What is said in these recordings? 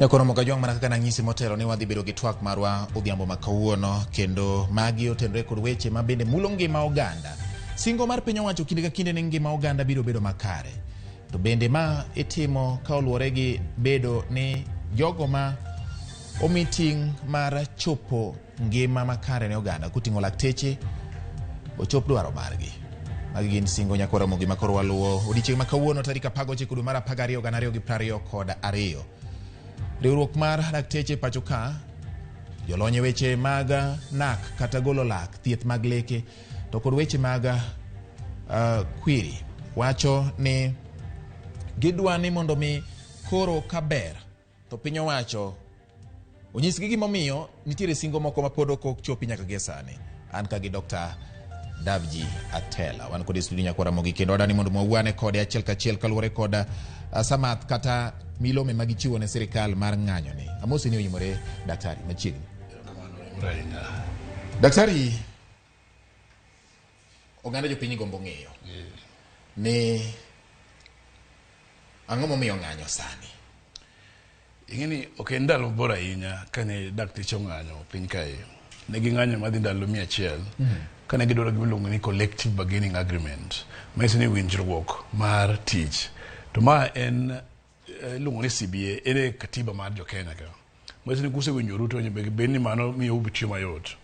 Nyakoro Kajwang', mana kaka nanyisi motelo ni wadhi bedo gi twak marwa odhiambo ma kawuono, kendo magi otenore kod weche ma bende mulo ngima oganda. Singo mar piny owacho kinde ka kinde ni ngima oganda biro bedo makare. To bende ma itimo ka oluwore gi bedo ni jogo ma omi ting' mar chopo ngima makare ne oganda koting'o lakteche ochop dwaro margi. Magi gin singo, nyakwara Ramogi, ma koro waluwo odiechieng' ma kawuono, tarik 19 dwe mar 12 2022. Riwruok mar lakteche pacho ka, jolony e weche mag nak kata golo lak, thieth mag leke to kod weche mag kwiri wacho ni gidwa ni mondo mi koro kaber to piny owacho onyisgi gimomiyo nitiere singo moko ma pod ok ochopi nyaka gie sani. An ka gi Dr. Davji Atela wan kode e studio, nyakwara Ramogi, kendo wadwani mondo mwawuane kode achiel kachiel kaluwore kod samath kata milome ma gichiwo ne sirikal mar ng'anyo ni. Amosi ni oyimore, daktari, machiegni. Daktari, oganda jopiny gombo ng'eyo ni ang'o momiyo ng'anyo sani? Ing'e ni ok en ndalo mabor ahinya kane dakteche ong'anyo piny kae. Ne ging'anyo madhi ndalo 100 kane gidwaro gima iluongo ni collective bargaining agreement, manyiso ni winjruok mar tich. To ma en iluongo ni CBA, en e katiba mar jo Kenya ka. Manyiso ni kusewinjoru to onego bed ni mano miyo tiyo mayot.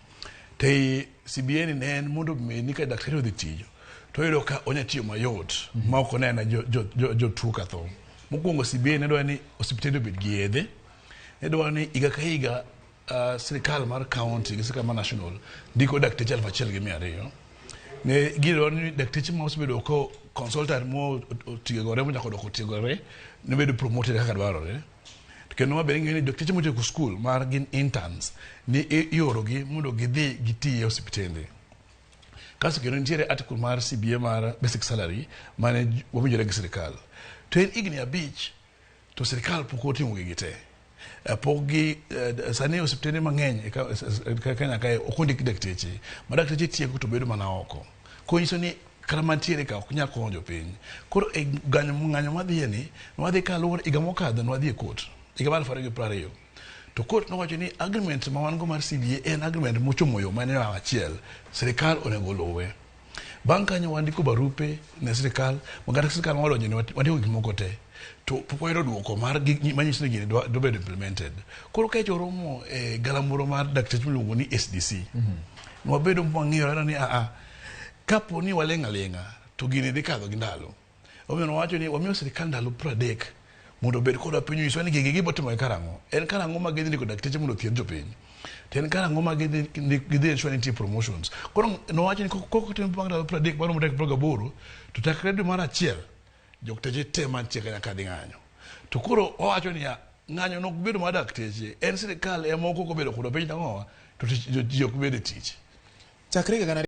To ei CBA ni ne en mondo mi ni ka daktari odhi tiyo to oyudo ka onya tiyo mayot ma ok onena jotuo ka tho. Mokwongo, CBA ne dwaro ni osiptende obed gi yedhe, ne dwaro ni higa ka higa sirikal mar county gi sirikal mar national ndiko dakteche 1200. Ne gidwaro ni dakteche ma osebedo ko consultant mo otiegore mochako dok otiegore ne bedo promoted kaka dwarore. To kendo ma bende ing'eyo ni dakteche motieko school mar gin interns ni iorogi mondo gidhi giti e osiptende. Kasto kendo nitiere article mar CBA mar basic salary mane wawinjore gi sirikal. To en higni 5 to sirikal pok otimo gigi te. Pok gi sani osiptende mang'eny e Kenya kae ok ondik dakteche. Ma dakteche tieko to bedo mana oko. Koro nyiso ni kata mantiere ka ok nyal konyo jopiny. Koro e ng'anyo madhiye ni, nwadhi kaluwore higa mokadho nwadhi e court. Higa mar 2020. To court nowacho ni agreement ma wan go mar CBA en agreement mochomo yo mane achiel. Sirikal onego oluwe. Bang' kanyo wandiko barupe ne sirikal, ma kata sirikal ma wadonjo ni wandiko gik moko te. To pok wayudo duoko mar manyiso ni gini dwa bedo implemented. Koro ka oromo e galamoro mar dakteche miluongo ni SDC. Nwabedo mwang'iyo ni aa, kapo ni waling' aling'a to gini dhi kadho gi ndalo. Omiyo nowacho ni wamiyo sirikal ndalo 30 mondo obed kodwa piny onyiswa ni gigi gibiro timo karang'o. En karang'o ma gidhi ndiko dakteche mondo othiedh jopiny. To en karang'o ma gidhi ensure ni nitie promotions. Koro nowacho ni kok otim bang' ndalo 30 maromo tarik 28 to chakre dwe mar achiel jokteche te mantie Kenya ka dhi ng'anyo. To koro owacho niya, ng'anyo nok bedo mar dakteche, en sirikal ema ok obedo kodwa piny tang'owa to ji ok bed e tich. Chakre higa gana